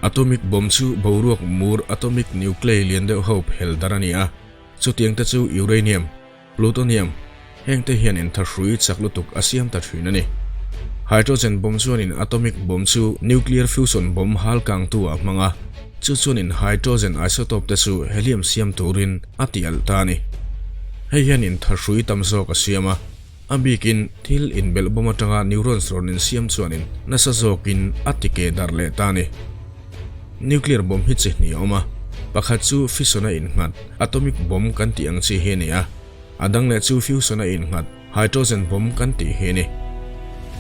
Atomic bomb chu boruak mur atomic nuclei lian deuh ho phel dar a ni a, chutiang te chu uranium, plutonium, heng te hian inthahrui chak lutuk a siam ta thin a ni. Hydrogen bomb chuanin atomic bomb chu nuclear fusion bomb hal kangtu ah hmang a, chu chuanin hydrogen isotope te chu helium siam turin a ti alh ta a ni. Hei hian inthahrui tam zawk a siam a. A bikin thil inbelh bawm atanga neurons rawn insiam chuanin nasa zawkin a ti ke darh leh ta a ni. Nuclear bomb hi chi hnih a awm a, pakhat chu fission a innghat, atomic bomb kan tih ang chi hi a ni a, a dang leh chu fusion a innghat, hydrogen bomb kan tih hi a ni.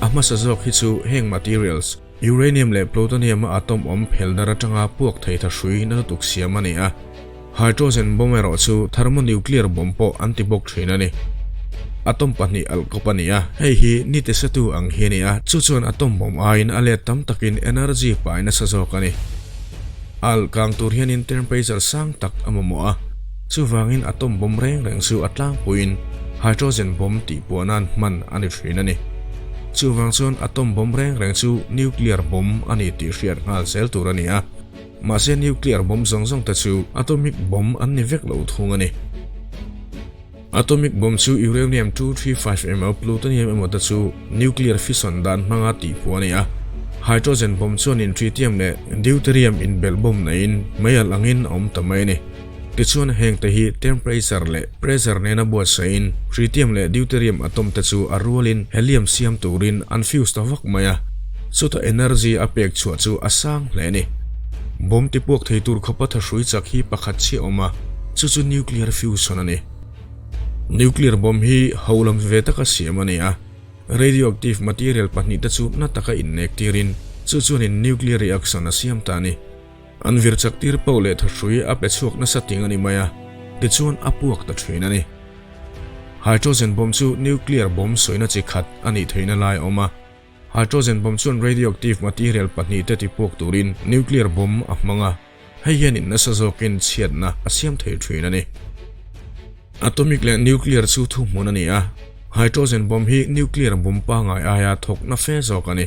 A hmasa zawk hi chu heng materials, uranium leh plutonium a atom awm phel dar atanga puak thei tha hrui na lutuk siam a ni a. Hydrogen bomb erawh chu thermonuclear bomb pawh an ti bawk thin a ni. Atom pahnih alh kawp a ni a, hei hi ni tisetu ang hi a ni a, chu chuan atom bomb aiin a let tam takin energy pai nasa zawk a ni. Alh kang tur hianin temperature sang tak a mamawh a, chuvangin atom bomb reng reng chu a tlangpuiin hydrogen bomb tih puah nan hman a ni thin a ni. Chuvang chuan atom bomb reng reng chu nuclear bomb a ni tih hriat nghal zel tur a ni a. Mahse nuclear bomb zawng zawng te chu atomic bomb an ni vek lo thung a ni. Atomic bomb chu uranium 235 emaw plutonium emaw te chu nuclear fission dan hmanga tihphuah a ni a. Hydrogen bomb chuanin tritium leh deuterium inbelh bomb neiin meialh angin a awm ta mai a ni. Tichuan heng te hi temperature leh pressure nena buatsaihin tritium leh deuterium atom te chu a rualin helium siam turin an fuse ta vak mai a, chuta energy a pek chhuah chu a sang hle a ni. Bomb ti puak thei tur khawpa thahrui chak hi pakhat chiah awm a, chu chu nuclear fusion a ni. Nuclear bomb hi ho lam ve taka siam a ni a, radioactive material pahnih te chu na taka innek tirin chu chuanin nuclear reaction a siam ta a ni. An vir chak tir poh leh thahrui a pe chhuak nasa ting a ni mai a, tichuan a puak ta thin a ni. Hydrogen bomb chu nuclear bomb sawina chi khat a nih theihna lai a awm a. Hydrogen bomb chuan radioactive material pahnih te tipuak turin nuclear bomb a hmang a, hei hianin nasa zawkin chhiatna a siam thei thin a ni. Atomic leh nuclear chu thuhmun a ni a, hydrogen bomb hi nuclear bomb pangngai aia thawkna fe zawk a ni.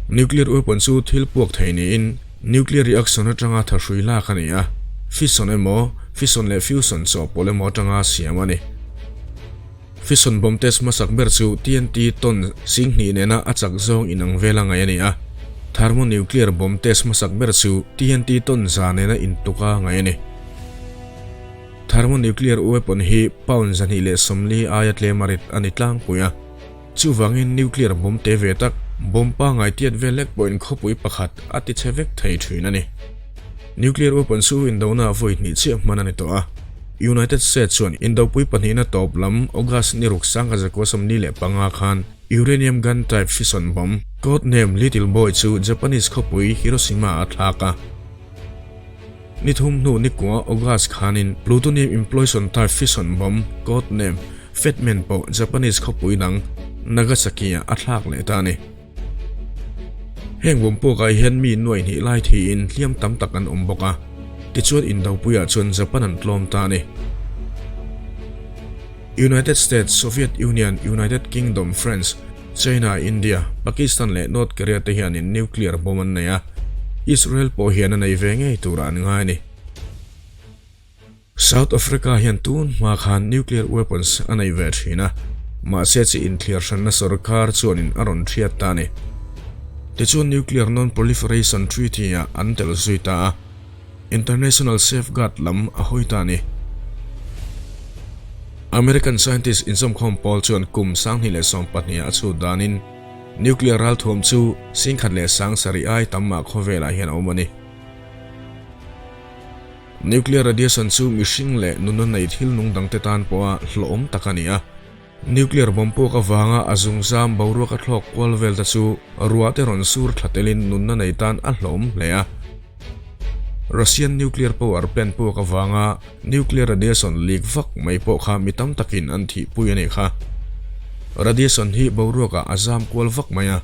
Nuclear weapon chu thil puak thei niin nuclear reaction atanga thahrui lak a ni a, fission emaw, fission leh fusion chawhpawlh emaw atanga siam a ni. Fission bomb test hmasak ber chu TNT ton 2000 nena a chak zawng inang vela ngaih a ni a, thermonuclear bomb test hmasak ber chu TNT ton 100 nena intuka ngaih a ni. Thermonuclear weapon hi pound 240 aia tlem a rit a ni tlangpui a. Chuvangin nuclear bomb te ve tak, bomb pangngai tiat vel lek pawhin khawpui pakhat a ti chhe vek thei thin a ni. Nuclear weapon chu indona vawi hnih chiah hman a ni tawh a. United States chuan indopui pahnihna tawp lam August ni ruk sangha zakua 45 khan uranium gun type fission bomb, code name Little Boy chu Japanese khawpui Hiroshima a thlak a. Ni thum hnu ni kua August khanin plutonium implosion type fission bomb, code name Fat Man pawh Japanese khawpui dang Nagasaki-ah a thlak leh ta a ni. Heng bomb puakah hian mi nuai hnih lai thiin hliam tam tak an awm bawk a, tichuan indopuiah chuan Japan an tlawm ta a ni. United States, Soviet Union, United Kingdom, France, China, India, Pakistan leh North Korea te hianin nuclear bomb an nei a, Israel pawh hian a nei ve ngei turah an ngai a ni. South Africa hian tun hma khan nuclear weapons a nei ve thin a, mahse chi inthliar hranna sorkar chuanin a rawn thiat ta a ni. Tichuan Nuclear Non-Proliferation Treaty-ah an tel zui ta a, international safeguard lam a hawi ta a ni. American scientist inzawmkhawm pawl chuan kum 2012 ah a chhut danin nuclear ralthuam chu 17,000 ai tam mah khawvelah hian a awm a ni. Nuclear radiation chu mihring leh nuna nei thil nung dangte tan pawha hlawhawm tak a ni a. Nuclear bomb puak avanga a zungzam boruak a thlawk kual vel te chu ruah te rawn sur thla telin nunna nei tan a hlawhawm hle a. Russian nuclear power plant puak avanga nuclear radiation leak vak mai pawh kha mi tam takin an thihpui a nih kha. Radiation hi boruakah a zam kual vak mai a.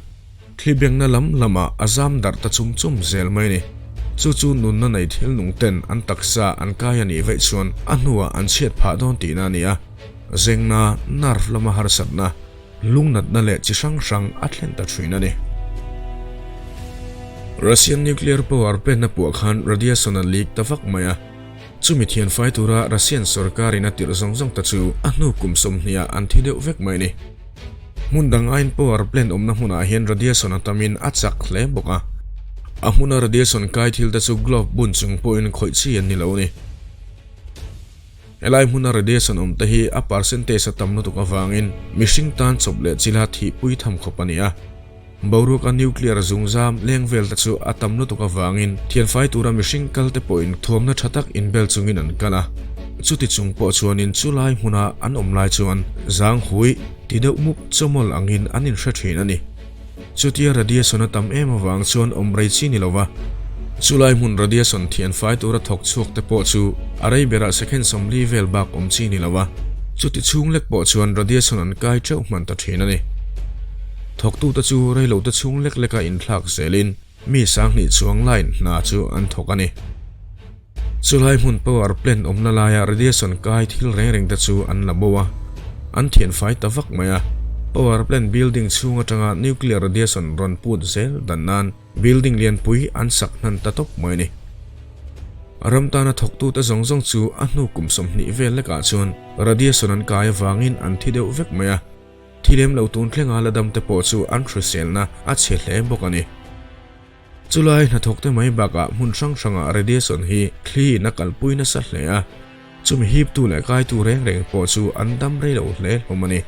Thli bengna lam lamah a zam darh ta chum chum zel mai a ni. Chu chu nunna nei thil nung ten an taksa an kai a nih vaih chuan a hnuah an chhiat phah dawn tihna a ni a. Zengna, nerve lama harsatna, lungnatna leh chi hrang hrang a thlen ta thin a ni. Russian nuclear power plant a puah khan radiation a leak ta vak mai a, chumi thianfai tura Russian sorkarin a tirh zawng zawng ta chu a hnu kum 20 ah an thi deuh vek mai a ni. Hmun dang aiin power plant awmna hmunah hian radiation a tamin a chak hle bawk a, a hmuna radiation kai thil te chu glove bun chung pawhin khawih chi an ni lo a ni. Helai hmuna radiation awm te hi a percentage a tam lutuk avangin mihring tan chawp leh chila thihpui tham khawp a ni a. Boruaka nuclear zungzam leng vel te chu a tam lutuk avangin thianfai tura mihring kal te pawhin thuamna tha tak inbel chungin an kal a. Chuti chung pawh chuanin chulai hmuna an awm lai chuan zang hui ti deuh mup chawmawl angin an inhre thin a ni. Chutia radiation a tam em avang chuan awm rei chi ni lova, chulai hmun radiation thianfai tura thawk chhuak te pawh chu a rei berah second 40 vel bak awm chi ni lova, chuti chhung lek pawh chuan radiation an kai teuh hman ta thin a ni. Thawktute chu reilote chhung lek leka inthlak zelin mi 2000 chuang line hna chu an thawk a ni. Chulai hmun power plant awmna laia radiation kai thil reng reng te chu an la bo a, an thianfai ta vak mai a. Power plant building chhung atanga nuclear radiation rawn put zel dan nan building lianpui an sak hnan ta tawp mai a ni. Ram tana thawktute zawng zawng chu a hnu kum 20 vel lekah chuan radiation an kai avangin an thi deuh vek mai a. Thi lem lo tun thlenga la dam te pawh chu an hriselna a chhe hle bawk a ni. Chulai hnathawkte mai bakah hmun hrang hrangah radiation hi thli in a kalpui nasa hle a, chumi hiptu leh kaitu reng reng pawh chu an dam rei lo hle hlawm a ni.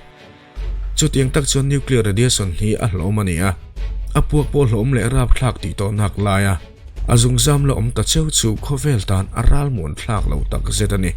Chutiang tak chuan nuclear radiation hi a hlawm a ni a, a puak pawh hlawm leh rapthlak tih tawh nak laia a zungzam la awm ta cheu chu khawvel tan a ralmuan thlak lo tak zet a ni.